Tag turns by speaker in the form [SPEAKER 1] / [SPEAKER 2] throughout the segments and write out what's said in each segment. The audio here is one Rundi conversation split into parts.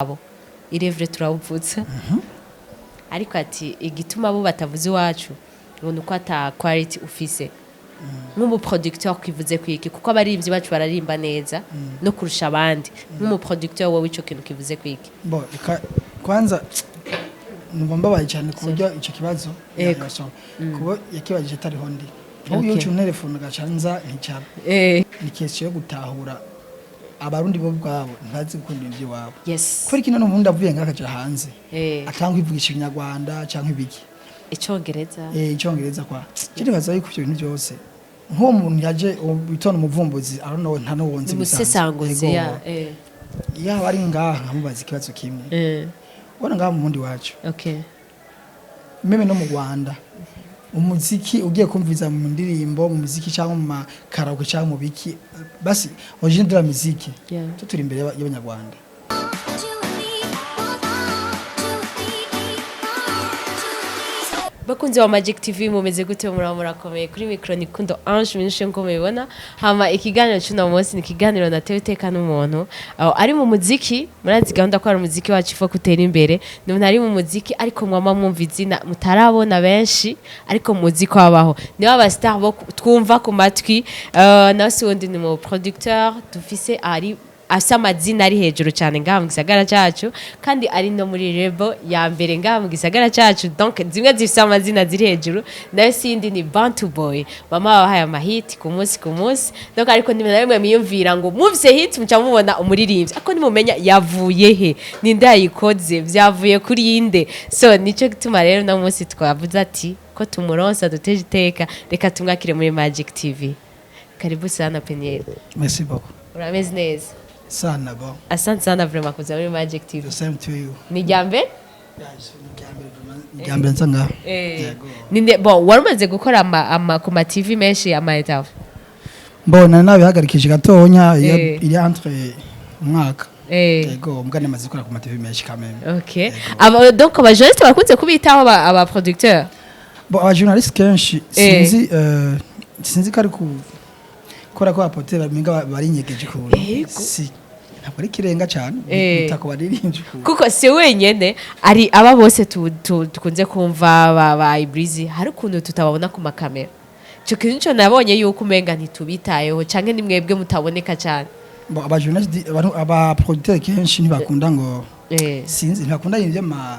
[SPEAKER 1] Wabo irevure turawuvutsa, ariko ati igituma bo batavuze iwacu ngo ni uko ata quality ufise nk'umuproducteur. Kivuze kwiki? Kuko abaririmbyi bacu bararimba neza no kurusha abandi. Nk'umuproducteur, wowe ico kintu kivuze kwiki?
[SPEAKER 2] Bo reka kwanza numva mbabaye cyane ku buryo icyo kibazo kuba yakibajije atariho ndi. Nk'ubu iyo uca unterefone ugaca nza nkicara, ni question yo gutahura Abarundi bo ubwabo ntibazi gukunda ibintu by'iwabo. Kubera kino n'ubundi avuye ngaho akaja hanze, atanga kwivugisha Ikinyarwanda canke ibiki.
[SPEAKER 1] Icongereza.
[SPEAKER 2] Icongereza kwa cyo nibaza yuko ivyo bintu byose, nk'uwo muntu yaje bitona umuvumbuzi, I don't know, nta n'uwonzi.
[SPEAKER 1] Umusesanguzi ya
[SPEAKER 2] Yaba ari ngaha nkamubaza ikibazo kimwe. Ubona ngaha mu Burundi wacu, même no mu Rwanda, umuziki ugiye kumviza mu ndirimbo, mu muziki cyangwa mu makaraoke cyangwa mu biki, basi origine de la musique, turi imbere y'Abanyarwanda.
[SPEAKER 1] Bakunzi wa Magic TV, mumeze gute? Muraba murakomeye? Kuri micro ni Kundo Ange Minushe, nko mubibona. Hama ikiganiro cy'uno munsi ni ikiganiro natewe iteka n'umuntu aho ari mu muziki. Murazi gahunda ko ari umuziki wacu ifo kutera imbere. Ni umuntu ari mu muziki, ariko mwama mwumva izina mutarabona benshi, ariko muzi ko abaho. Niwe aba star bo twumva ku matwi. Nawe si wundi, ni mu producteur dufise ari afise amazina ari hejuru cyane ngaha mu gisagara cyacu, kandi ari no muri label ya mbere ngaha mu gisagara cyacu, donc zimwe zifise amazina ziri hejuru. Nayo sindi, ni Bantu Boy, mama babahaye amahiti ku munsi ku munsi. Donc ariko ni na rimwe mwiyumvira ngo muvise hit muca mubona umuririmbyi, ariko nimumenya yavuye he, ninde yayikoze, vyavuye kuri inde. So nico gituma rero no munsi twavuze ati ko tumuronsa duteje iteka, reka tumwakire muri Magic TV. Karibu sana, Peniel.
[SPEAKER 2] Merci beaucoup.
[SPEAKER 1] Urameze neza?
[SPEAKER 2] Sana bon.
[SPEAKER 1] Asante sana vraiment kuza muri Magic TV.
[SPEAKER 2] The same to you.
[SPEAKER 1] Ni irya mbere?
[SPEAKER 2] Irya mbere nsa ngaho. Yego.
[SPEAKER 1] Ninde bon wari umaze gukora ama ku ma TV menshi, ama interview?
[SPEAKER 2] Mbona nabihagarikije gatonya iyo iri entre umwaka. Yego, mbwa namaze gukora ku ma TV menshi quand même.
[SPEAKER 1] Okay, aba donc aba journaliste bakunze kubitaho aba producteur?
[SPEAKER 2] Bon, aba journaliste kenshi sinzi, sinzi ko ari ku kora ko apote bamenga barinyegeje ukuntu. Si ntabwo ari ikirenga cyane bita ku baririmbyi ukuntu.
[SPEAKER 1] Kuko si wenyene, ari aba bose dukunze kumva ba Ibreezy, hari ukuntu tutababona ku makamera. Ico kintu nico nabonye yuko umenga ntitubitayeho, canke ni mwebwe mutaboneka cyane.
[SPEAKER 2] Bon, aba journaliste, aba producteur kenshi ntibakunda ngo sinzi, ntibakunda ibintu by'ama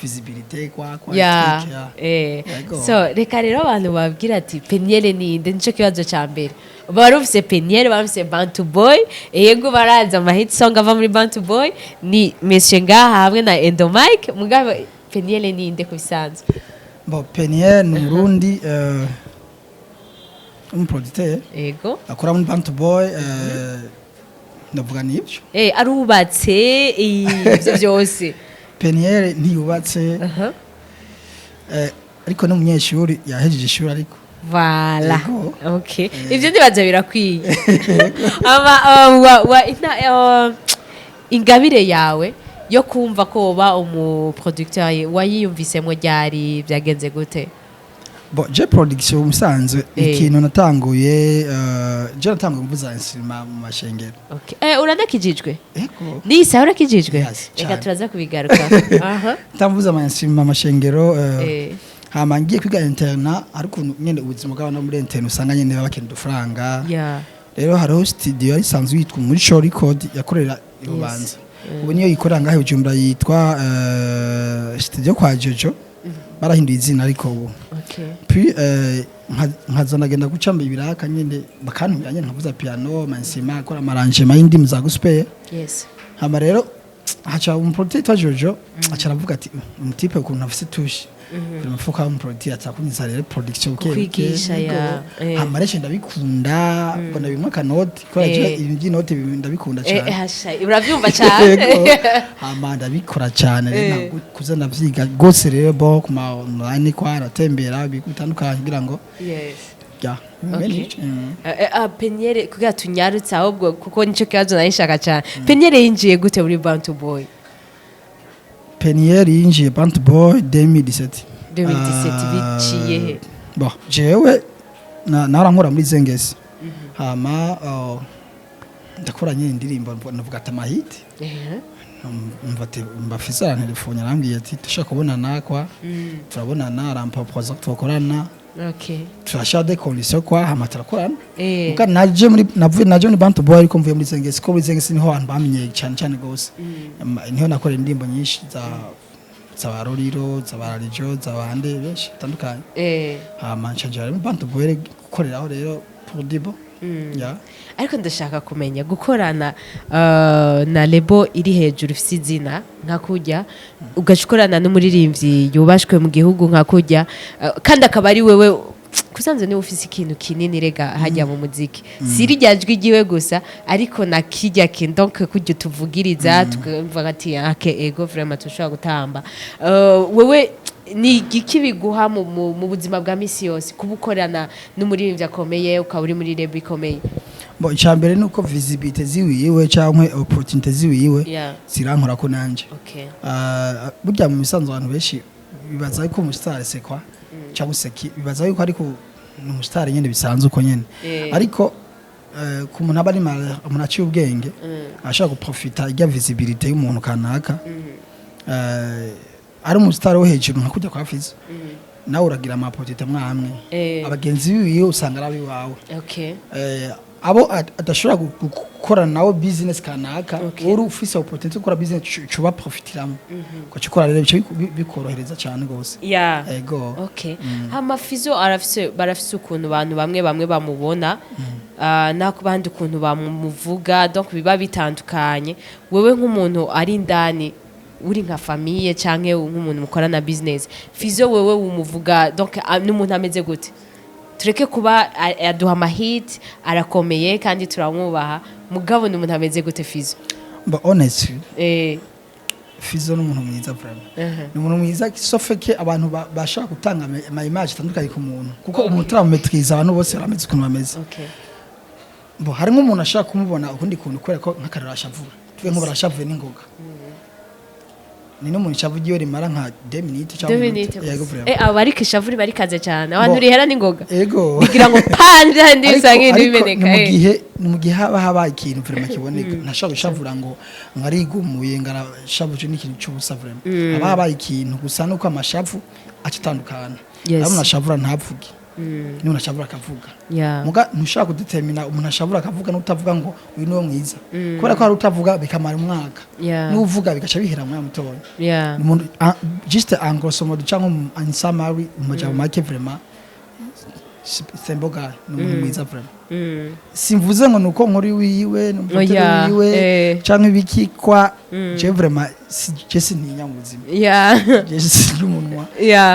[SPEAKER 2] visibilité kwa truc, ya. Yego.
[SPEAKER 1] So reka rero abantu babwira ati Peniel ninde? Nico kibazo ca mbere. Bari bafise Peniel, bafise Bantu Boy, yego, barazi ama hit song ava muri Bantu Boy, ni Monsieur ngaha hamwe na Endo Mike. Mugabo Peniel ninde ku bisanzwe?
[SPEAKER 2] Bon, Peniel ni Umurundi, umuproducteur akora muri Bantu Boy, ndavuga nibyo.
[SPEAKER 1] Arubatse, ivyo byose?
[SPEAKER 2] Peniel ntiyubatse, ariko ni umunyeshuri, yahejeje ishuri ariko.
[SPEAKER 1] Voilà.
[SPEAKER 2] Yego.
[SPEAKER 1] Okay. Ivyo ndibaza birakwiye. Ama wa ina, ingabire yawe yo kumva ko woba umuproducteur wayiyumvisemwo ryari? Byagenze gute?
[SPEAKER 2] Bon, je production musanzwe ikintu natanguye, je natanguye mvuza instrument mu mashengero.
[SPEAKER 1] Okay. Uranakijijwe?
[SPEAKER 2] Ego.
[SPEAKER 1] Nisa urakijijwe?
[SPEAKER 2] Yes,
[SPEAKER 1] Reka
[SPEAKER 2] cane.
[SPEAKER 1] turaza kubigaruka. Aha.
[SPEAKER 2] Tamvuza ama instrument mu mashengero, hama ngiye kwiga internat, ariko nyene ubuzima bw'abana muri internat usanga nyene baba bakeneye udufaranga. Rero hariho studio yari isanzwe yitwa muri Show Record, yakorera i Bubanza. Ubu niyo yikorera ngaho i Bujumbura, yitwa studio kwa Jojo, barahinduye izina ariko ubu. Puis nkaza nagenda guca ibiraka nyene, bakantumira nyene nkavuza piano, mansima, akora amarrangement y'indimi za gospel. Hama rero haca umuproducteur yitwa Jojo, aca aravuga ati umutipe ukuntu afise touche, buri mufuka w'umuproducteur atakunyiza rero production buke buke.
[SPEAKER 1] Kukwigisha, ya,
[SPEAKER 2] Hama rero ndabikunda, mbona bimwe akanoti kubera ibintu by'inoti ndabikunda cyane.
[SPEAKER 1] Hasha uravyumva cyane.
[SPEAKER 2] Yego. Hama ndabikora cyane rero, ntabwo kuza ndavyiga rwose rero bo ku ma online kwa aratembera ibigo bitandukanye kugira ngo ya
[SPEAKER 1] Peniel, kugira tunyarutse ahubwo, kuko nico kibazo nari nshaka cyane, Peniel yinjiye gute muri Bantu Boy?
[SPEAKER 2] Peniel yinjiye Bantu Boy 2017.
[SPEAKER 1] 2017, biciye he?
[SPEAKER 2] Bon, jewe narankora muri Zengesi, hama ndakora nyine indirimbo, navuga ati amahiti. Mba Fizzo arantelefone, arambwiye ati dushaka kubonana kwa, turabonana, aramproposa ko twakorana, turashira des conditions kwa, hama turakorana. Muga naje muri, navuye, naje muri Bantu Boy, ariko mvuye muri Zengesi, ko muri Zengesi niho abantu bamenyeye cyane cyane gose. Niho nakoreye indirimbo nyinshi za Roriro, za Bararijo, za bande benshi batandukanye. Hama nca muri Bantu Boy gukoreraho rero pour Dibo. Ya.
[SPEAKER 1] Ariko ndashaka kumenya gukorana na label iri hejuru ifise izina nka kurya, ugaca ukorana n'umuririmbyi yubashwe mu gihugu nka kurya, kandi akaba ari wewe kusanzwe niba ufise ikintu kinini rega hajya mu muziki, si rirya jwi ryiwe gusa, ariko na kirya kintu, donc kurya utuvugiriza tukumva ati ake ego, vraiment tushobora gutamba. Wewe ni igiki biguha mu buzima bwa misi yose kuba ukorana n'umuririmbyi akomeye, ukaba uri muri label ikomeye?
[SPEAKER 2] Bo, icambere nuko visibilité ziwiwe cyangwa opportunité ziwiwe zirankora ko nanje. Burya mu misanzu abantu benshi bibaza yuko umustar c'est quoi cyangwa se bibaza yuko ariko ni umustar nyene bisanzwe uko nyene. Ariko ku muntu aba ari umuntu aciye ubwenge ashaka guprofita irya visibilité y'umuntu kanaka, ari umustar wo hejuru nka kujya kwa Fizzo, nawe uragira ama opportunité mwamwe. Abagenzi biwe usanga ari abiwawe. Abo adashobora gukorana nawe business kanaka, uri ufise opportunity yo gukora business, cuba profitiramo ugaca ukora rero, bica bikorohereza cyane gose. Ego.
[SPEAKER 1] Okay. Hama Fizzo arafise, barafise ukuntu abantu bamwe bamwe bamubona, nako bandi ukuntu bamuvuga, donc biba bitandukanye. Wewe nk'umuntu ari indani, uri nka famille canke nk'umuntu mukorana business, Fizzo wewe umuvuga donc n'umuntu ameze gute? Tureke kuba aduha amahit, arakomeye kandi turamwubaha, mugabo ni umuntu ameze gute Fizzo?
[SPEAKER 2] But honestly, Fizzo ni umuntu mwiza vraiment. Ni umuntu mwiza, sauf que abantu bashaka gutanga ama image atandukanye ku muntu, kuko umuntu turamumetriza, abantu bose barameze ukuntu bameze. Bo harimo umuntu ashaka kumubona ukundi kuntu kubera ko nk'akarero ashavura, tuve nk'ubu arashavuye n'ingoga, ni n'umuntu ishavu ryiwe rimara nka 2 minutes cyangwa
[SPEAKER 1] Deux
[SPEAKER 2] umunota.
[SPEAKER 1] minutes.
[SPEAKER 2] Yego, vraiment.
[SPEAKER 1] Abo ariko ishavu riba rikaze cyane, abantu
[SPEAKER 2] Bo.
[SPEAKER 1] rihera n'ingoga.
[SPEAKER 2] Ego.
[SPEAKER 1] Bigira ngo panja ndi usanga ibintu
[SPEAKER 2] Ariko
[SPEAKER 1] bimeneka.
[SPEAKER 2] ni mu gihe, ni mu gihe haba habaye ikintu vraiment kiboneka, ntashobora gushavura ngo ngarigumuye, ngarashavuje n'ikintu cy'ubusa. Vraiment haba habaye ikintu gusa, nuko amashavu aca atandukana. Aho umuntu ashavura ntavuge, n'umuntu ashavura akavuga. Muga ntushobora kudetermina umuntu ashavura akavuga n'utavuga ngo uyu niwe mwiza, kubera ko hari utavuga bikamara umwaka, n'uvuga bigaca bihera mu mwanya mutoya. Umuntu juste en grosso modo cyangwa en summary, mu majambo make, vraiment Semboga ni umuntu mwiza vraiment. Simvuze ngo nuko nkuri wiwe n'umufatiro
[SPEAKER 1] Oya,
[SPEAKER 2] wiwe canke ibiki kwa, je vraiment je sintinya mu buzima. Je sintinya umunwa.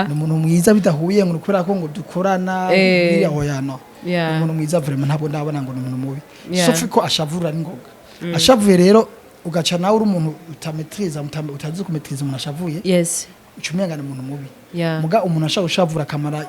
[SPEAKER 2] Ni umuntu mwiza bidahuye ngo kubera ko ngo dukorana biriya, oya, no. Ni umuntu mwiza vraiment, ntabwo ndabona ngo ni umuntu mubi, sauf ko ashavura n'ingoga. Ashavuye rero ugaca nawe uri umuntu utametriza, utazi kumetriza umuntu ashavuye, uca umenga ni umuntu mubi. Muga umuntu ashaka gushavura akamara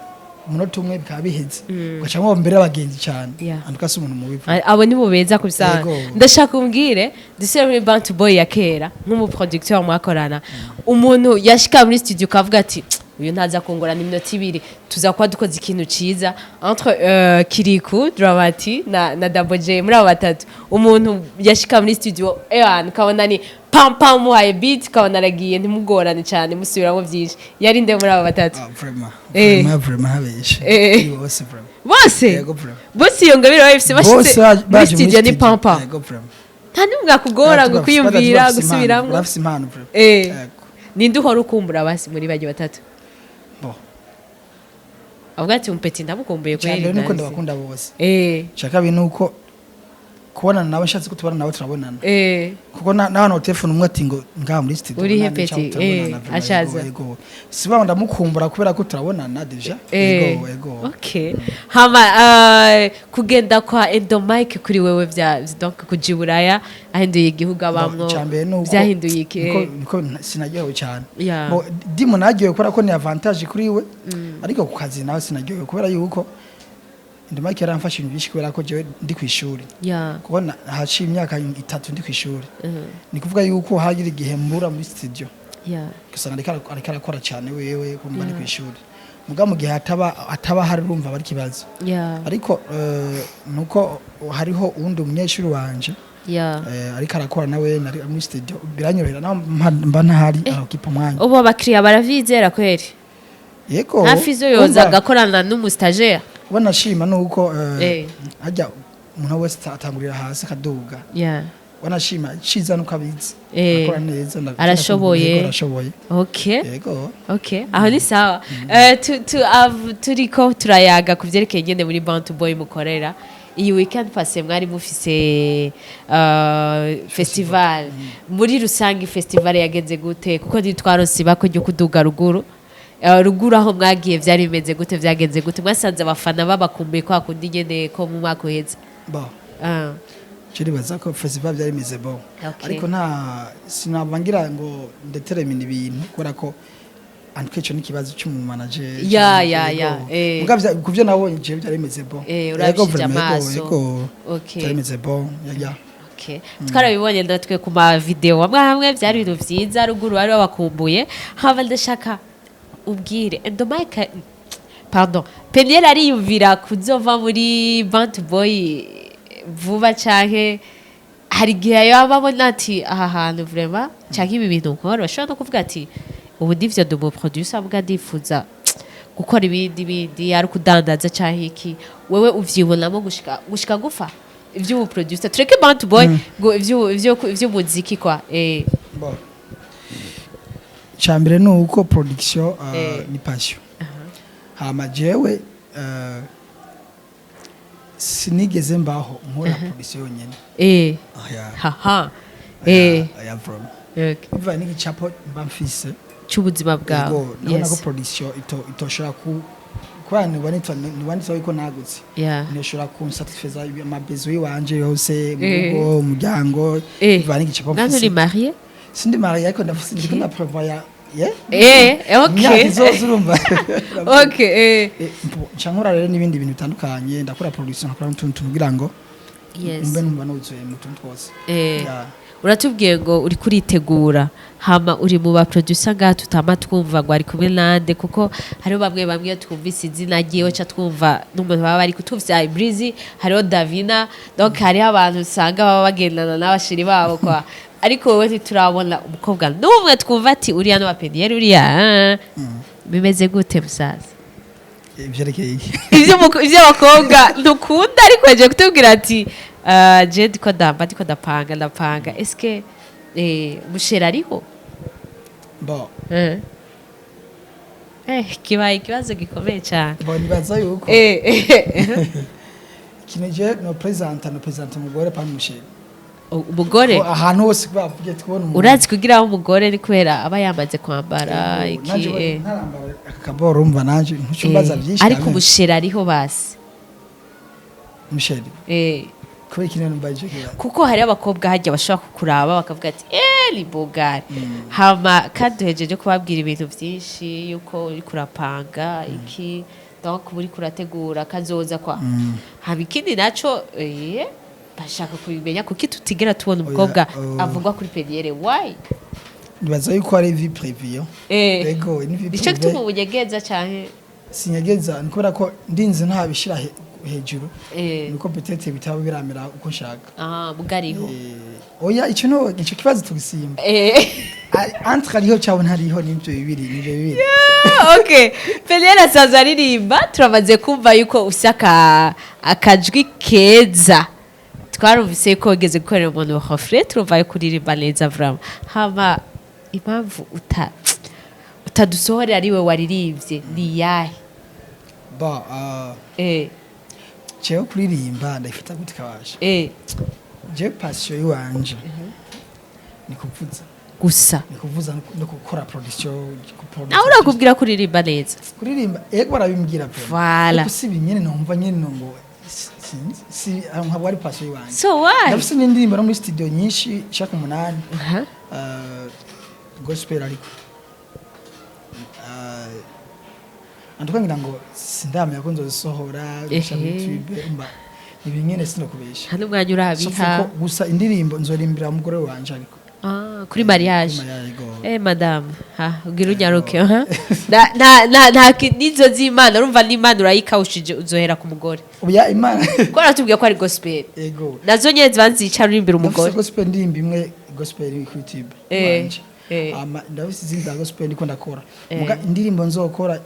[SPEAKER 2] umunota umwe bikaba biheze, ugaca nko mbere y'abagenzi cyane. Antuka si umuntu mubi.
[SPEAKER 1] Abo nibo beza kubisanga.
[SPEAKER 2] Yego.
[SPEAKER 1] Ndashaka umbwire, dusubire muri Bantu Boy ya kera, nk'umuproducteur mwakorana, umuntu yashika muri studio ukavuga ati uyu ntaza kungorana, iminota 2 tuza kuba dukoze ikintu ciza, entre Kiriku, Dramati na Double J, muri abo batatu, umuntu yashika muri studio ewan ukabona ni pam pam, muhaye beat ukabona aragiye, ntimugorane cyane musubiramo byinshi, yari nde muri abo batatu?
[SPEAKER 2] Ah, vraiment.
[SPEAKER 1] Eh.
[SPEAKER 2] Vraiment, vraiment habeshe. Ni bose vraiment.
[SPEAKER 1] Bose?
[SPEAKER 2] Yego, vraiment.
[SPEAKER 1] Bose iyo ngabire bayifise,
[SPEAKER 2] Bose
[SPEAKER 1] bashitse
[SPEAKER 2] baje
[SPEAKER 1] muri studio ni pam pam.
[SPEAKER 2] Yego, vraiment.
[SPEAKER 1] Nta n'umwe akugora ngo kwiyumvira gusubiramwo?
[SPEAKER 2] Barafise impano vraiment. Yego.
[SPEAKER 1] Ninde uhora ukumbura basi muri bajya batatu?
[SPEAKER 2] Bo.
[SPEAKER 1] Avuga ati umupeti ndamukumbuye.
[SPEAKER 2] Cyane
[SPEAKER 1] Kweri
[SPEAKER 2] nuko
[SPEAKER 1] ntazi.
[SPEAKER 2] ndabakunda bose. Cya kabiri nuko kubonana nawe, nshatse ko tubona nawe turabonana, kuko n'abantu telefone umwe ati ngo ngaha muri studio
[SPEAKER 1] Uri he
[SPEAKER 2] tubonane cyangwa
[SPEAKER 1] petit?
[SPEAKER 2] turabonana, vraiment,
[SPEAKER 1] Ashaza.
[SPEAKER 2] yego, yego. Si ndamukumbura kubera ko turabonana déjà. Yego, yego.
[SPEAKER 1] Okay, hama kugenda kwa Endo Mike kuri wewe vya donc kuja i Buraya ahinduye igihugu abamwo,
[SPEAKER 2] Icambere nuko
[SPEAKER 1] vyahinduye iki?
[SPEAKER 2] Niko sinaryohewe cyane. Bo, dimo naryohewe kubera ko ni avantage kuri we, ariko ku kazi nawe sinaryohewe kubera yuko Endo Mike yaramfashe ibintu byinshi, kubera ko jewe ndi ku ishuri, kuko haciye imyaka 3 ndi ku ishuri. Ni kuvuga yuko hagira igihe mbura muri studio, ugasanga ariko arakora cyane wewe kumva ndi ku ishuri, muga mu gihe ataba hari urumva bari kibazo. Ariko nuko hariho uwundi umunyeshuri wanje. Ariko arakora nawe nari muri studio, biranyorohera naho mba ntahari, arakipa umwanya.
[SPEAKER 1] Ubu abakiriya baravyizera kweri?
[SPEAKER 2] Yego.
[SPEAKER 1] Nta Fizo yoza agakorana n'umu stagiaire?
[SPEAKER 2] Wanashima nuko hajya umuntu wese atangurira hasi akaduga. Wanashima ciza nuko abizi, akora neza.
[SPEAKER 1] Arashoboye.
[SPEAKER 2] Yego, arashoboye. Yego.
[SPEAKER 1] Okay, aho ni sawa. Turiko turayaga ku vyerekeye nyene muri Bantu Boy mukorera. Iyi weekend passé mwari mufise festival. Muri rusange festival yagenze gute? Kuko ntitwaronse ibako ryo kuduga ruguru. Ruguru aho mwagiye vyari bimeze gute, vyagenze gute? Mwasanze abafana babakumbuye kwa kundi nyene ko mu mwaka uheze?
[SPEAKER 2] Bon, je nibaza ko festival byari bimeze bon, ariko nta sinaba ngira ngo ndetermine ibintu, kubera ko antuke ico n'ikibazo cy'umu manager.
[SPEAKER 1] Ya.
[SPEAKER 2] Mugabo kuvyo nabonye je byari bimeze bon.
[SPEAKER 1] Urabishije
[SPEAKER 2] Vraiment, yego,
[SPEAKER 1] amaso.
[SPEAKER 2] Yego. Byari bimeze bon, ya.
[SPEAKER 1] Okay. Twarabibonye natwe ku ma video amwe hamwe, byari ibintu vyiza, ruguru bari babakumbuye. Haba ndashaka ubwire Endomike, pardon, Peniel ariyumvira kuzova muri Bantu Boy vuba, canke hari igihe yaba abona ati aha hantu vraiment, canke ibi bintu nkora, bashobora no kuvuga ati ubu ndivyo, ndi umu producer mbwa ndifuza gukora ibindi bindi, ari kudandaza canke iki. Wewe uvyibonamo gushika gufa ivy'ubu producer, tureke Bantu Boy, ngo ivy'umuziki kwa
[SPEAKER 2] Bon, icambere ni uko production ni passion. Hama jewe sinigeze mbaho nkora production yonyene. Oya.
[SPEAKER 1] Haha.
[SPEAKER 2] Oya, vraiment. Bivaye n'igicapo mba mfise
[SPEAKER 1] C'ubuzima bwawe.
[SPEAKER 2] Yego, ndabona ko production itoshobora ku kubera niba nitwa yuko nagutse, ntishobora kunsatisfeza ama besoins yiwanje yose mu rugo, umuryango, bivanye n'igicapo
[SPEAKER 1] Nani uri
[SPEAKER 2] mfise.
[SPEAKER 1] marié?
[SPEAKER 2] Sindi marié, ariko ndafise, ndiko ndaprevoya, yeah. Imyaka izoza, urumva. Nca nkora rero n'ibindi bintu bitandukanye, ndakora production, nkakora n'utuntu tuntu kugira ngo mbe numva nuzuye mu tuntu twose. Yeah.
[SPEAKER 1] Uratubwiye ngo uri kuritegura, hama uri mu ba producer ngaha tutama twumva ngo ari kumwe nande, kuko hariho bamwe bamwe twumvise izina ryiwe ca twumva n'umuntu baba bari kutuvya Breezy, hariho Davina, donc hariho abantu usanga baba bagendana n'abashiri babo kwa, ariko wowe ntiturabona umukobwa n'umwe twumva ati uriya n'uwa Peniel uriya. Bimeze gute musaza?
[SPEAKER 2] Ivyerekeye iki?
[SPEAKER 1] Ivy'abakobwa ntukunda, ariko yaje kutubwira ati je ndiko ndamba, ndiko ndapanga, eske mushera ariho?
[SPEAKER 2] Bon.
[SPEAKER 1] Kibaye ikibazo gikomeye cyane.
[SPEAKER 2] Bon, nibaza yuko ikintu je no presenta umugore pa musheri.
[SPEAKER 1] Umugore.
[SPEAKER 2] Ko ahantu hose bavuge tubona umuntu.
[SPEAKER 1] Urazi kugira aho umugore ni kubera aba yamaze kwambara
[SPEAKER 2] Yego,
[SPEAKER 1] iki.
[SPEAKER 2] nanje ntarambara aka kaboro, urumva nanje ntucumbaza byinshi.
[SPEAKER 1] Ariko
[SPEAKER 2] Amen.
[SPEAKER 1] umushera ariho basi?
[SPEAKER 2] Musheri? Kubera ikintu numva je kibazo.
[SPEAKER 1] Kuko hari abakobwa hajya bashobora kukuraba bakavuga ati ni bogari, hama kandi uhejeje kubabwira ibintu byinshi yuko uri kurapanga iki, donc uri kurategura kazoza kwa. Hama ikindi naco bashaka kubimenya, kuki tutigera tubona umukobwa
[SPEAKER 2] Oya, oh.
[SPEAKER 1] avugwa kuri Peniel? Why?
[SPEAKER 2] Nibaza yuko ari vie privée yo. Yego, ni vie
[SPEAKER 1] Nico
[SPEAKER 2] privée.
[SPEAKER 1] gituma ubunyegeza canke?
[SPEAKER 2] Sinyegeza, ni kubera ko ndinze ntabishira hejuru, niko peut-être bitaba biramera uko nshaka.
[SPEAKER 1] Ah, mugariho.
[SPEAKER 2] Oya, ico no ico kibazo tugisimba. Entre ariho cyangwa ntariho, nibyo bibiri, nibyo bibiri.
[SPEAKER 1] Okay, Peniel asaza aririmba, turamaze kumva yuko ufise akajwi keza, twarumvise ko wigeze gukorera umuntu refrain, turumva yuko uririmba neza vraiment. Hama impamvu utadusohorera ari we waririmbye ni iyahe?
[SPEAKER 2] Ba jewe kuririmba ndayifata gute kabasha? Jewe passion yiwanje ni kuvuza.
[SPEAKER 1] Gusa?
[SPEAKER 2] Ni kuvuza no gukora production.
[SPEAKER 1] Nawe urakubwira ko uririmba neza?
[SPEAKER 2] Kuririmba, ego, barabimbwira pe.
[SPEAKER 1] Voilà.
[SPEAKER 2] Ariko si binyene numva nyene ngo sinzi, si ntabwo ari passion yiwanje.
[SPEAKER 1] So why?
[SPEAKER 2] Ndafise n'indirimbo no muri studio nyinshi, shaka 8. Gospel, ariko antuka ngira ngo sindamenya ko nzozisohora gusa muri YouTube umba ibi nyene, sinokubesha.
[SPEAKER 1] Nta n'umwanya
[SPEAKER 2] Sauf
[SPEAKER 1] urabiha.
[SPEAKER 2] ko gusa indirimbo nzorimbira umugore wanje, ariko
[SPEAKER 1] Ah, kuri mariage?
[SPEAKER 2] Kuri mariage, yego.
[SPEAKER 1] Madame, ha ugira unyaruke, ha nta nizo z'Imana, urumva n'Imana urayikawushije, uzohera ku mugore.
[SPEAKER 2] Oya, Imana.
[SPEAKER 1] Ko aratubwiye ko ari gospel.
[SPEAKER 2] Ego.
[SPEAKER 1] Nazo nyene ziba nzicara urimbira umugore.
[SPEAKER 2] Ndafise gospel, ndirimbo imwe gospel iri kuri YouTube wanje. Ama ndafise izindi za gospel ndiko ndakora. Muga indirimbo nzokora,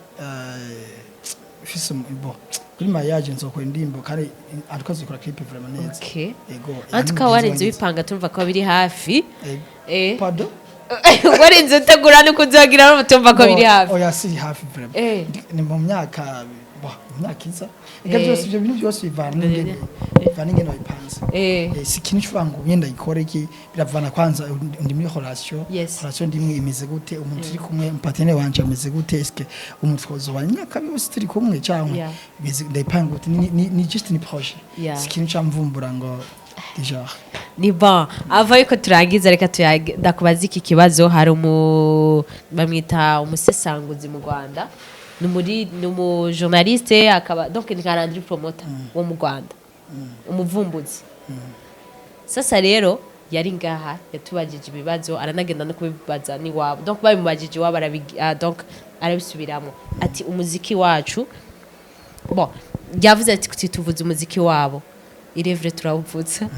[SPEAKER 2] ifise bo kuri mariage nzokora indirimbo, kandi ariko zikora clip vraiment neza. Ego.
[SPEAKER 1] En tout cas, warenze wipanga, tumva ko biri hafi.
[SPEAKER 2] Pardon?
[SPEAKER 1] Warenze utegura no kuzogira no tumva ko biri hafi.
[SPEAKER 2] Oya, si hafi vraiment. Ni mu myaka, bo, mu myaka iza. Ega byose, ibyo bintu byose bivana n'ingene wabipanze. Si ikintu uvuga ngo ngenda ikore iki, biravana kwanza ndi muri relation. Relation ndimwe imeze gute? Umuntu turi kumwe, partenaire wanje ameze gute? Eske umuntu twozobana imyaka yose turi kumwe cyangwa bimeze, ndayipanga gute? Ni just ni projet. Si ikintu camvumbura ngo déjà.
[SPEAKER 1] Ni bon, ava yuko turangiza, reka tuyage, ndakubaza iki kibazo. Hari bamwita umusesanguzi mu Rwanda, ni umu journaliste, akaba donc ni nka Landry Promoter wo mu Rwanda, umuvumbuzi. Sasa rero yari ngaha, yatubajije ibibazo, aranagenda no kubibaza n'iwabo, donc babimubajije iwabo donc arabisubiramo, ati umuziki wacu, bon, yavuze ati tuvuze umuziki wabo, irevre turawuvutsa,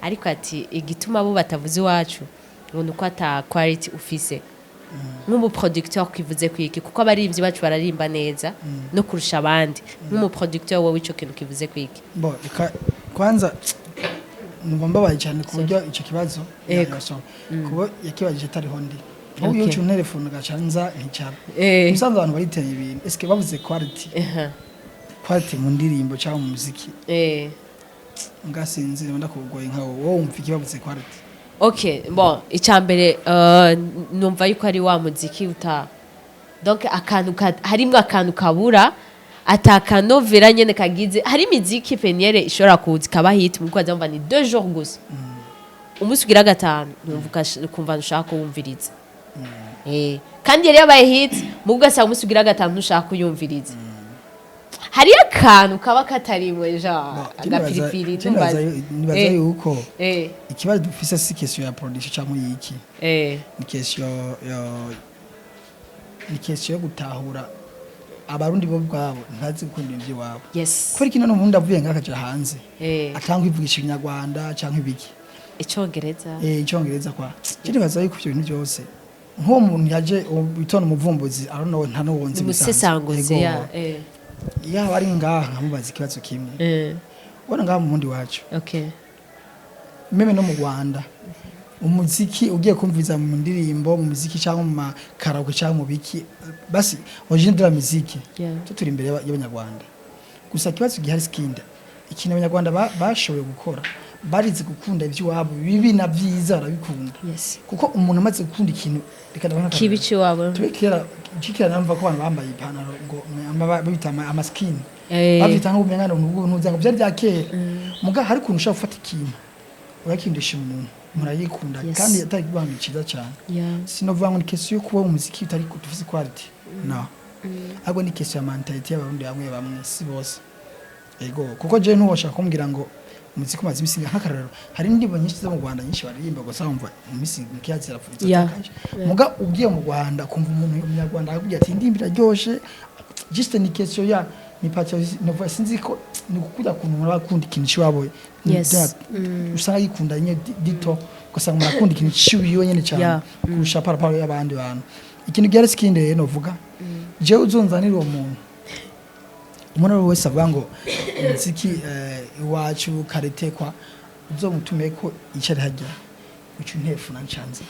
[SPEAKER 1] ariko ati igituma bo batavuze iwacu ngo ni uko ata quality ufise nk'umuproducteur. Kivuze kwiki? Kuko abaririmbyi bacu bararimba neza no kurusha abandi. Nk'umuproducteur, wowe ico kintu kivuze kwiki?
[SPEAKER 2] Bo, reka kwanza numva mbabaye cyane ku buryo icyo kibazo kuba yakibajije atariho ndi. Nk'ubu iyo uca unterefone ugaca nza nkicara. Musanze abantu bariteye ibintu, eske bavuze quality, quality mu ndirimbo cyangwa mu muziki, ngasinzira ndakugoye nka wowe wumva iki bavuze quality?
[SPEAKER 1] Okay, bon, icambere, numva yuko ari wa muziki uta, donc akantu harimwo akantu kabura, atakanovera nyene kagize. Hari imiziki peniere ishobora kuza ikaba hit mu kwaza, mva ni 2 jours gusa, umunsi ugira gatanu numva ukumva ntushaka kuwumviriza. Kandi yari yabaye hit, mu ugasanga umunsi ugira gatanu ntushaka kuyumviriza, hariyo akantu kaba katarimwe ja agapiripiri.
[SPEAKER 2] Nibaza yuko ikibazo dufise si question ya production cyangwa yiki, ni question yo gutahura Abarundi bo ubwabo ntazi gukunda ibintu by'iwabo. Kubera kino n'ubundi avuye ngaha akaja hanze, atanga kwivugisha Ikinyarwanda cyangwa ibiki.
[SPEAKER 1] Icongereza.
[SPEAKER 2] Icyongereza kwa cyo, nibaza yuko ivyo bintu byose, nk'uwo muntu yaje bitona umuvumbuzi, I don't know, nta n'uwonzi.
[SPEAKER 1] Umusesanguzi ya
[SPEAKER 2] Yaba ari ngaha nkamubaza ikibazo kimwe. Ubona ngaha mu mundi wacu, même no mu Rwanda, umuziki ugiye kumviza mu ndirimbo, mu muziki cyangwa mu makaraoke cyangwa mu biki, basi origine de la musique, turi imbere y'Abanyarwanda. Gusa ikibazo gihari sikinda ikintu Abanyarwanda bashoboye gukora, barize gukunda iby'iwabo, bibi na byiza barabikunda. Kuko umuntu amaze gukunda ikintu, reka ndabona
[SPEAKER 1] kibi ciwabo.
[SPEAKER 2] Tube kera kera numva ko abantu bambaye ipantaro ngo babita amaskini, bavyita nk'ubumenga ngo ntuza ngo byari bya kera. Muga hari ukuntu ushobora gufata ikintu urakindisha umuntu, murayikunda, kandi atari ibintu cyiza cyane. Sinovuga ngo ni question yo kuba umuziki utari dufise quality, no, ahubwo ni question ya mentality y'Abarundi bamwe bamwe, si bose. Ego, kuko je ntuwoshaka kumbwira ngo umuziki umaze imisi, nk'akarorero hari indirimbo nyinshi zo mu Rwanda nyinshi baririmba gusa wumva imisi mikeya zirapfuye. Muga ugiye mu Rwanda kumva umuntu Umunyarwanda akubwira ati indirimbo iraryoshe, juste ni question ya ni patriotisme, sinzi ko ni gukunda kuntu umuntu aba akunda ikintu ciwabo. Usanga yikunda nyine dito, ugasanga umuntu akunda ikintu ciwiwe nyine cyane kurusha paraparo y'abandi bantu. Ikintu gihari sikindi rero novuga, jewe uzonzanira uwo muntu, umuntu uwo wese avuga ngo umuziki iwacu qualité kwa, uzomutume ko icari hajya uca intefuna ncanze,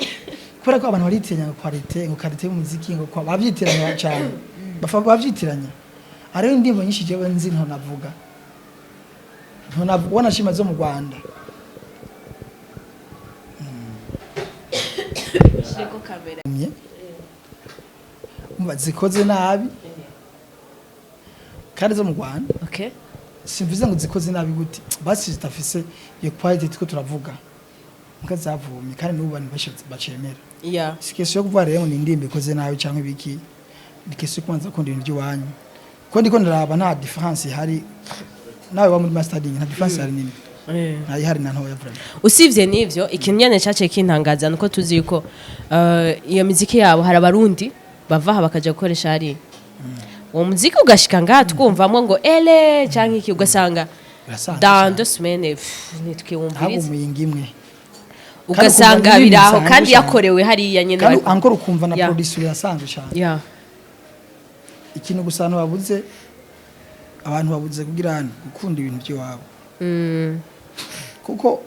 [SPEAKER 2] kubera ko abantu baritiranya ngo qualité, ngo qualité y'umuziki, ngo kwa bavyitiranya cyane, bafa bavyitiranya. Hariho indirimbo nyinshi jewe nzi ntonavuga wanashima zo mu Rwanda. Umva zikoze nabi kandi zo mu Rwanda. Simvuze ngo zikoze nabi gute, basi zidafise iyo quality two turavuga, mbwa zavumye kandi n'ubu abantu benshi bacemera. Si question yo kuvuga rero ngo ni indirimbo ikoze nabi cyangwa ibiki, ni question yo kubanza gukunda ibintu by'iwanyu, kuko ndiko ndaraba nta différence ihari. Nawe wa muri mastering nta différence ihari nini. Ntayihari na ntoya vraiment.
[SPEAKER 1] Usibye n'ivyo, ikintu nyene caciye kintangaza nuko tuzi yuko iyo miziki yabo hari Abarundi bava aha bakaja gukoresha hariya, uwo muziki ugashika ngaha twumvamwo ngo ele canke iki, ugasanga
[SPEAKER 2] Birasanzwe
[SPEAKER 1] dans
[SPEAKER 2] cane.
[SPEAKER 1] 2 semaines
[SPEAKER 2] Ntabwo
[SPEAKER 1] ntitwiwumviriza.
[SPEAKER 2] Umuyinga imwe.
[SPEAKER 1] Ugasanga
[SPEAKER 2] Kandi
[SPEAKER 1] biraho
[SPEAKER 2] ukumva
[SPEAKER 1] kandi
[SPEAKER 2] n'ibintu
[SPEAKER 1] yakorewe hariya nyene.
[SPEAKER 2] Kandi encore ukumva na production irasanzwe cyane. Ikintu gusa abantu babuze kugira hano gukunda ibintu by'iwabo, kuko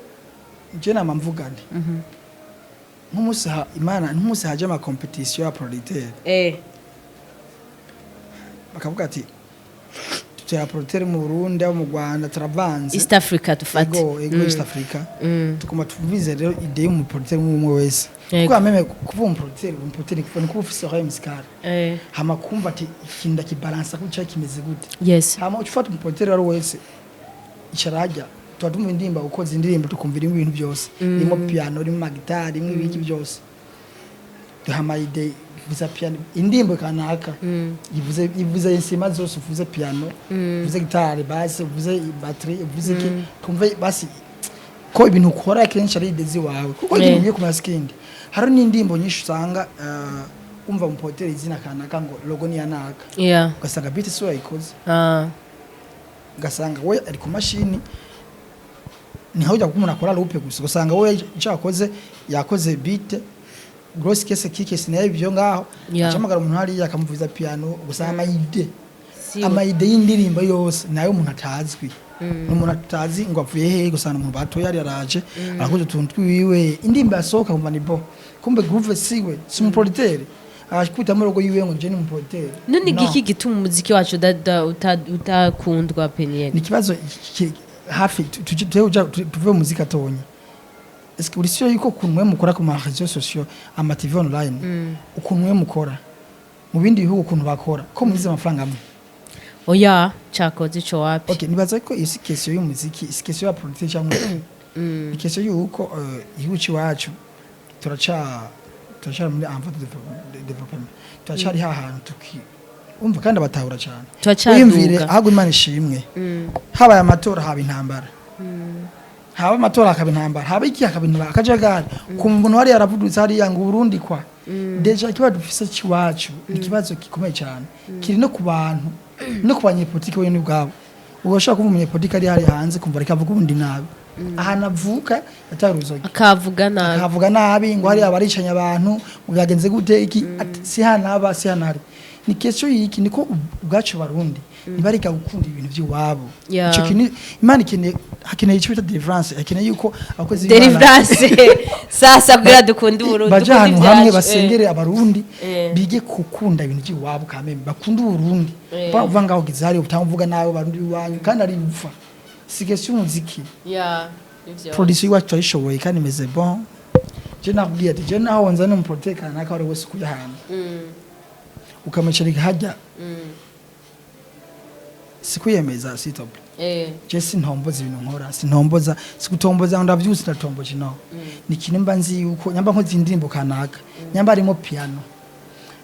[SPEAKER 2] je nama mvuga nti nk'umunsi imana nk'umunsi haje ama compétition ya producteur, bakavuga ati tutera producteur mu Burundi abo mu Rwanda turavanze.
[SPEAKER 1] East Africa dufate.
[SPEAKER 2] Ego, East Africa. Tukuma tuvize rero idée y'umu producteur umwe wese,
[SPEAKER 1] Yego.
[SPEAKER 2] kuko même kuva umu producteur ni kuba ufise oreille musicale, hama kumva ati ikintu ndakibalansa gutya kimeze gute, hama uca ufata umu producteur wari wese icara hajya, tuba tumva indirimbo, ukoze indirimbo tukumva irimo ibintu byose, irimo piano, irimo magitari, irimo ibiki byose, duhama idée ivuza piano, indirimbo kanaka ivuze insima zose, uvuze piano, uvuze gitari basse, uvuze batterie, uvuze iki, twumve basi ko ibintu ukora kenshi ari idée ziwawe, kuko ikintu ugiye kumenya sikindi. Hari n'indirimbo nyinshi usanga umva umu producteur izina kanaka ngo logo ni ya naka, ugasanga beat si we yayikoze, ugasanga we ari ku mashini, ni nkaho ujya kuko umuntu akora loop gusa, ugasanga we icyo yakoze, yakoze beat grosse caisse kike nayo ibyo ngaho, acamagara umuntu hariya akamuvuza piano, ugasanga ama idée ama idée y'indirimbo yose nayo umuntu atazwi, ni umuntu atazi ngo avuye hehe, gusa umuntu batoye yari yaraje arakoze utuntu twiwiwe, indirimbo yasohoka kumva ni bo, kumbe groove siwe, si umu producteur, akubitamo logo yiwe ngo nje ni umu producteur.
[SPEAKER 1] None
[SPEAKER 2] No.
[SPEAKER 1] igiki gituma umuziki wacu utakundwa, Peniel?
[SPEAKER 2] Ni ikibazo hafi tuve mu muziki atonya. Est-ce que uri sûr yuko ukuntu mwe mukora ku ma réseaux sociaux, ama TV online, ukuntu mwe mukora mu bindi bihugu, ukuntu bakora ko mwize amafaranga amwe?
[SPEAKER 1] Oya, cakoze ico wapi.
[SPEAKER 2] Okay, nibaza ko iyi si question y'umuziki, si question ya politique cyangwa ni question y'uko igihugu c'iwacu turacari muri en voie de développement, turacari hahantu tuki umva kandi abatahura cyane.
[SPEAKER 1] Turacaduga.
[SPEAKER 2] Wiyumvire ahubwo, Imana ishimwe, habaye amatora haba intambara, haba amatora hakaba intambara, haba iki hakaba intambara, akajagari, kumva umuntu wari yaravudutse hariya ngo Burundi kwa déjà ikibazo dufise c'iwacu ni ikibazo gikomeye cyane, kiri no ku bantu no ku banyepolitiki bonyene ubwabo. Ubu bashobora kuba umunyepolitiki ari hari hanze, kumva ariko avuga ubundi nabi, ahantu avuka yataye uruzogi,
[SPEAKER 1] akavuga nabi,
[SPEAKER 2] akavuga nabi ngo hariya baricanye abantu, ngo byagenze gute iki, ati, si hano aba si hano hari, ni question y'iki, niko ubwacu Barundi ntibareka gukunda ibintu by'iwabo. Ico kintu Imana ikeneye, hakeneye icyo bita deliverance, hakeneye yuko abakozi b'Imana
[SPEAKER 1] Deliverance sasa kugira dukunde Uburundi,
[SPEAKER 2] baje
[SPEAKER 1] dukunde
[SPEAKER 2] ahantu hamwe,
[SPEAKER 1] ibyacu.
[SPEAKER 2] basengere Abarundi, bige gukunda ibintu by'iwabo kameme, bakunda Uburundi. Bavuga ngaho gize hari utamvuga nawe Barundi iwanyu kandi ari bupfa, si question y'umuziki.
[SPEAKER 1] Yeah, nivyo.
[SPEAKER 2] Production iwacu turayishoboye kandi imeze bon. Je nakubwiye ati je naho nzana umu producteur kanaka wari wese kuja ahantu ukamwicarika hajya, sikwiyemeza s'il te plaît. Je sintomboza ibintu nkora, sintomboza, sikutomboza ngo ndavyutse ndatomboje, no ni ikintu mba nzi yuko nyamba nkoze indirimbo kanaka, nyamba harimo piano,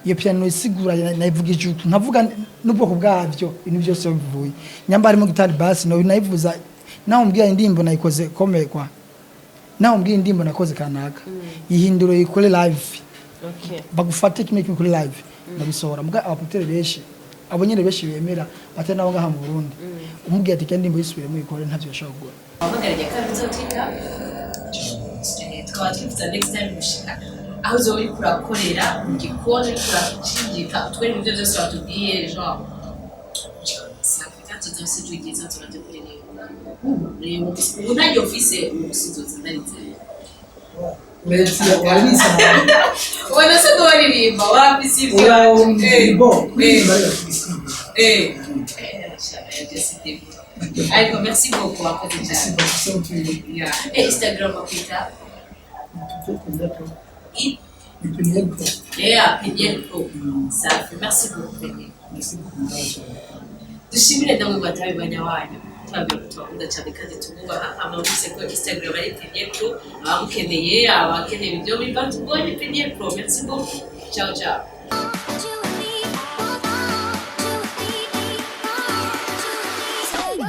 [SPEAKER 2] iyo piano isigura nayivugije uku, nkavuga n'ubwoko bwavyo, ibintu byose bivuye, nyamba harimo gitari bass no nayivuza, naho mbwira indirimbo nayikoze komekwa, naho mbwira indirimbo nakoze kanaka ihinduro yikore live, bagufate kimwe kimwe kuri live ndabisohora. Muga aba producteur benshi, abo nyene benshi bemera batari nabo ngaha mu Burundi, umubwiye ati kandi indirimbo yisubiremo yikore, ntavyo yashobora gukora.
[SPEAKER 1] Wabagaranye kandi uzotwita, tukaba twifuza next time gushika aho uzoba uriko urakorera mu gikoni, uriko uracinjika, utwereka ibyo byose watubwiye ejo. Saa tuzose tugize tumaze kuririmba ubu ntaryo mfise ubu sinzoza ndarizeye. Ubona se ntiwaririmba wafise ibyo? Ariko merci beaucoup, wakoze cyane. Yeah. Instagram bakwita I Yeah, Peniel Pro. Safi, merci beaucoup Peniel. Dushimire namwe batabibanya wanyu. Tubabwira ko tubakunda cyane kandi tumwubaha. Amabuse ko Instagram ari Peniel Pro. Abamukeneye, abakeneye ibyo muri Bantu Boy ni Peniel Pro. Merci beaucoup. Ciao ciao.